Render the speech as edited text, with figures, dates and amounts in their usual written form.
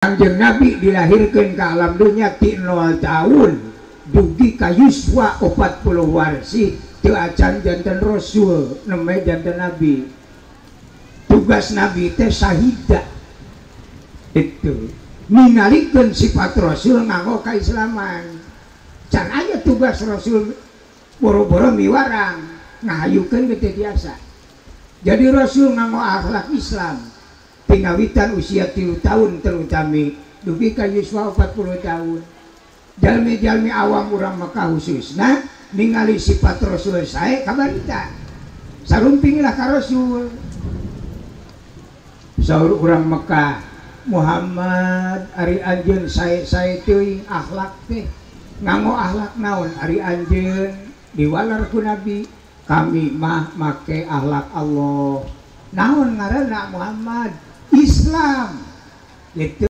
Kangjeng Nabi dilahirkan ke alam dunia ti 0 tahun dugi ka yuswa 40 warsi teu acan janten rasul nembe janten nabi. Tugas nabi teh sahida itu ningalikeun sifat rasul nganggo kaislaman. Can aya tugas rasul boro-boro miwarang ngahayukeun ge teu biasa. Jadi rasul nganggo akhlak Islam pingawitan usia 3 tahun terutami dugi ka yuswa 40 tahun. Jalmi-jalmi awam urang Mekah khususna ningali sifat rasul sae kabarita sarumpinglah ka rasul. Saur urang Mekah, Muhammad ari anjeun sae-sae teuing akhlak teh nganggo akhlak naon ari anjeun diwalar ku Nabi, kami mah make akhlak Allah. Naon ngaranna Muhammad? Islam. Gitu.